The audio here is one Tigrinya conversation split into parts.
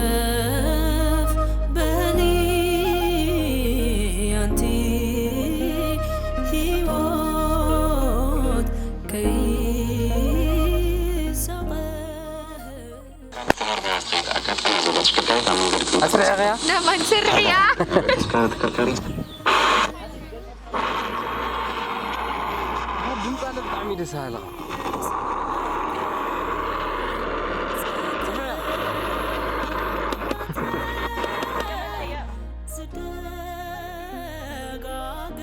ይትረፍ በሊ ኣንቲ ህይወት ከይሳቐ። ኣስርዕኽያ? ለማን ስርሕያ? ድምፃ ብጣዕሚ ደስ በሃሊ።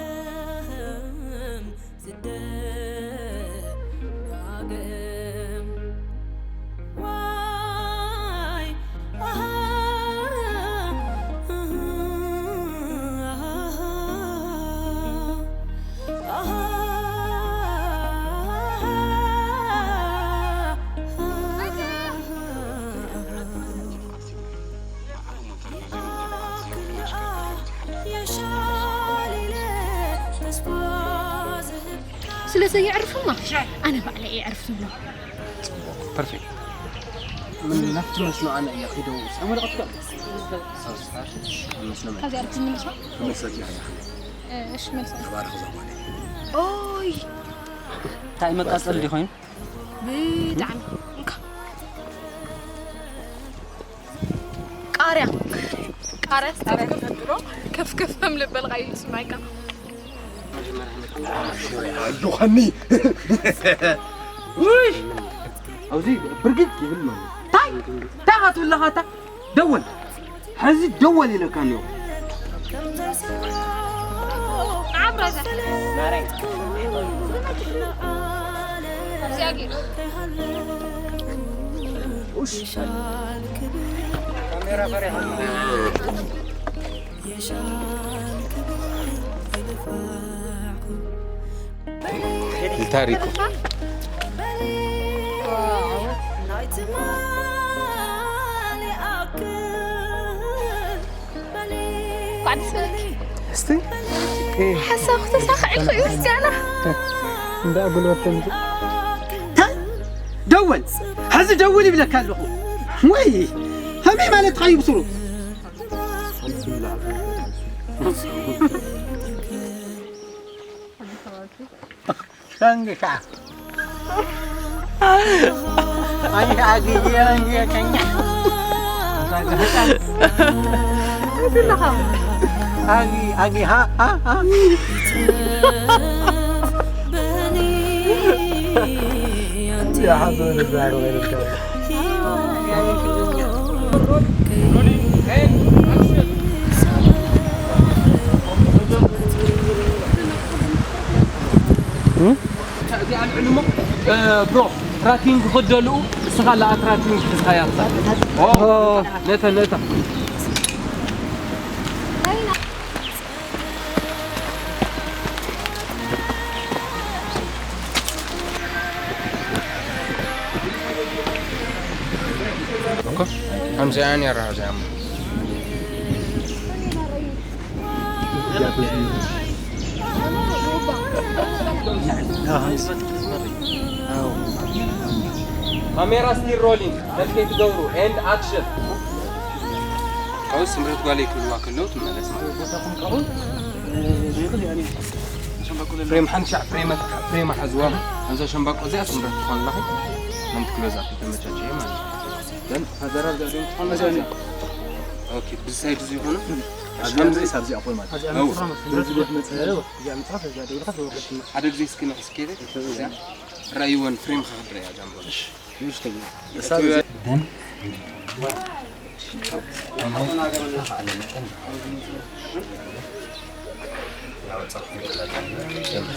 ዝደጋገም፣ ዝደጋገም። ዋይ፣ ኣሃ፣ ኣሃ፣ ኣሃ። ስለ ዘየዕርፉማ ኣነ ባዕለይ እየ ዕርፍ ዝብሎም። ጽቡቕ፣ ፐርፌክት። ምን ናብቲ መስኖ ኣነ እየ ኺደ ሳሙኤል ቀጥታ። ካብዚ ዕርፍ ዝምልሶ? መልሰት እያ። እሺ፣ መልሰት። ተባረኽ ዘማሪ። ኦይ። እንታይ መቃጸሊ ድዩ ኮይኑ? ብጣዕሚ። እንካ። ቃርያ። ቃርያ ስትከፍክፍ ከፍክፍ ከም ልበልካ እዩ ዝስማዕካ። ኣጆኸኒ። ውይ! ኣብዚ ብርግግ ይብል ማለት። ታይ? ታይ ክትብል ኣለኻ ኣታ? ደወል። ሕዚ ደወል ኢለካ እኒኦ። ንታሪኩ። እንኳዕ ደስ በለኪ። እስቲ። ሓሳብ ክተሳኽዕ ኢልኩ እዩ ምስጋና። እንዳ ጉልበት ተምጽእ። ደወል፣ ሕዚ ደውል ይብለካ ኣለኹ። ወይ፣ ከመይ ማለት እዩ ብስሩ? ሸንግሻ። ኣይ፣ ኣግዬ፣ ኣግዬ፣ ሸኛ። ኣጊ፣ ኣጊ፣ ሃ፣ ሃ፣ ሃ። እዚኣ ልዕሊ እሞ፣ እ፣ ብሮ፣ ትራኪንግ ክደልኡ፣ ንስኻ ለኣ ትራኪንግ ሒዝካያ ትኸድ። ኦ፣ ኦ። ነተ፣ ነተ። እኮ፣ ከምዚኣ ነይራ እዚኣ እሞ። ካሜራ ስቲል ሮሊንግ፣ መልከይ ትገብሩ፣ ኤንድ ኣክሽን። ካብኡ ስምረት ጓለይ ክብልዋ ከለዉ ትመለስ ማለት እዩ። ፍሬም ሓንቲ ሻዕ ፍሬም፣ ፍሬም ሓዝዋ። ከምዛ ሸምባቆ እዚኣ ስምረት ትኾን ኣለኹ። ምንቲ ክሎዝ ኣፕ ተመቻችየ ማለት እዩ። ዘን ሃገራ እዚኣ ትኾን እዚኣ። ኦኬ፣ ብዚ ሳይድ እዚ ይኾኑ። ኣብዚ ከምዚ ኣብዚ ኣኾይ ማለት እዩ። ኣዚኣ ምጽራ መስመር በዚ ቤት መጽእ። እዚኣ ምጽራ፣ እዚኣ ደውልካ ተወርድ። ሓደ ግዜ እስኪ ንሕስኬ እዚኣ። ራይወን ፍሬም ኻኽድረ እያ ጃምቦ። እሺ፣ ይሽ ተግባ። እሳ እዚኣ ደም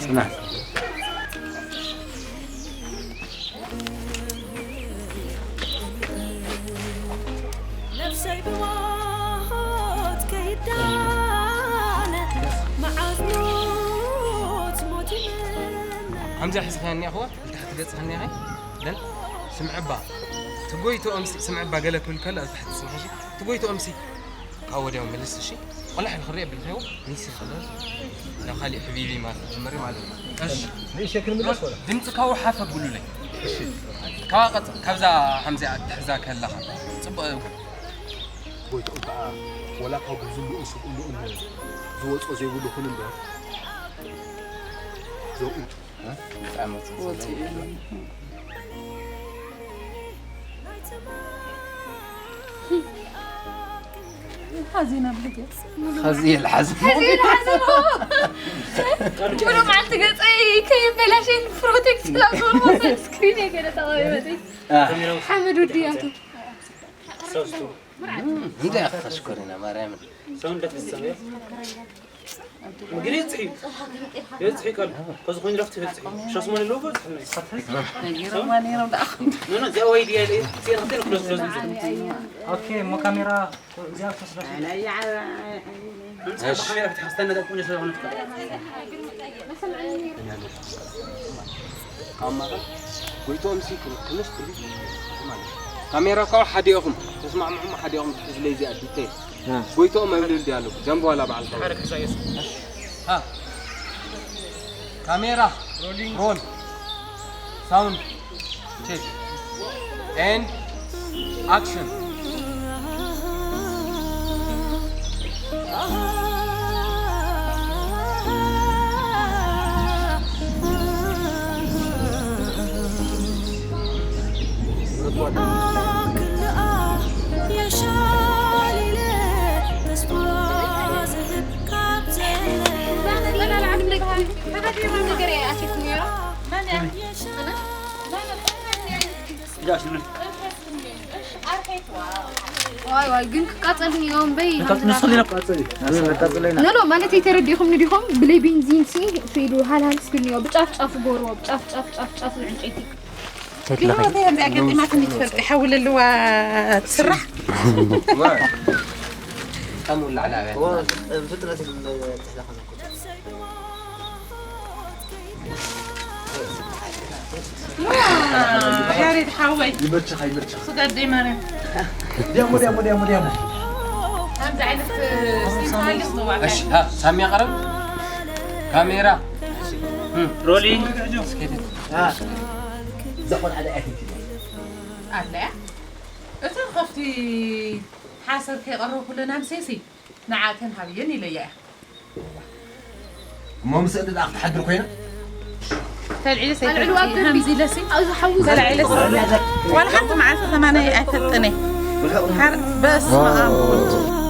ጽናት። ነፍሰይ ብሞት ከይዳነ መዓዝ ሞት ሞት ይመነ። ከምዚኣ ሒዝካያ እኒኣ ኸዋ ንታሕቲ ገጽካ እኒኣ ኸይ ደን ስምዕባ ትጎይቶኦም ሲ ስምዕባ ገለ ክብል ከሎ ኣብ ታሕቲ ጽንሐ እሺ ትጎይቶኦም ሲ ካብ ወዲያው ምልስ እሺ ቆልሕ ኢሉ ክርኢ የብል ኸይዎ ሚስ ይኸሎ ናብ ካሊእ ሕቢቢ ማለት ጅመሪ ማለት እዩ እሺ ንእሸ ክንምለስ ወላ ድምፂ ካብ ሓፍ ኣብሉለይ እሺ ካብ ቀጽ ካብዛ ከምዚኣ ትሕዛ ከለኻ ጽቡቕ ጎይቶኦም ከዓ ወላ ካብ ዝብልኡ ስብእሉኡን ዝወፅኦ ዘይብሉ ይኹን እምበር ዘውእቱ ብጣዕሚ ወፅእ ሓዚና ብልገፅ ኸዚ የልሓዝ ሙሉ መዓልቲ ገፀይ ከይበላሸን ፕሮቴክት ስላዝኮንኩ ስክሪን እየ ገለ ተቐቢበ ሓመድ ወድያቱ እንደ ያኸሽኮሪና ማርያምን ግን ይጽሒ ይጽሒ ቃል ከዚ ኮይኑ ረፍት ይጽሒ ሻስሞን ኣለዎ ይጽሒ ነጊሮማ ነይሮም ደኣ ኖ ኖ እዚኣ ወይ ድያ ኢለ እዚኣ ረፍት ነው ክሎዝ ክሎዝ ኦኬ እሞ ካሜራ እዚኣ ተስበሽ ካሜራ ክትሓስተና ቆንጆ ስለሆነ ካብ ማእኸል ጎይትኦም ሲ ክንክንስ ትብል ማለት እዩ። ካሜራ ካብ ሓደ ኢኹም ተስማዕምዑም ሓደ ኢኹም ትሕዝለይ እዚኣ ዲቴል ጎይትኦም መብልል ድያ ኣለኩ ጀምቦ ዋላ በዓል ካሜራ ሮል ሳውንድ ቼክ ኤንድ ኣክሽን ዋይ ዋይ ግን ክቃፀል እኒኦም በይ ኖ ኖ ማለት የተረዲኹም ንዲኹም ብለይ ቤንዚን ሲ ፌዱ ሃልሃል ስክል እኒኦ ብጫፍ ጫፍ ጎርዎ ብጫፍ ጫፍ ጫፍ ጫፍ ዕንጨይቲ ብህይወተይ ከምዚኣ ገጢማትኒ ትፈልጢ ሓዊ ለለዋ ትስራሕ ከም ውላዕ ላዕላ ፍጥነት ያሬድ ሓወይ ይመችኻ ይመችኻ ስጋደይ ማርያም ዲያሞ ዲያሞ ዲያሞ ዲያሞ ከምዚ ዓይነት ሲንታይስ ዝዋዕ እሺ ሃ ሳሚያ ቀረብ ካሜራ ሮሊ እዛ ቆልዓ ደኣ ኣይትንኪ ኣለያ እተን ከፍቲ ሓሰር ከይቐረብኩለን ኣምሴሲ ንዓተን ሃብየን ኢለያ እያ እሞ ምስ እንዳ ክትሓድር ኮይና ተልዒለ ሰይተልዕልዋ ከምዚ ኢለሲ ተልዒለ ዋላ ሓንቲ መዓልቲ ከማነ ኣይፈልጥን እየ በስመ ኣብ ወወልድ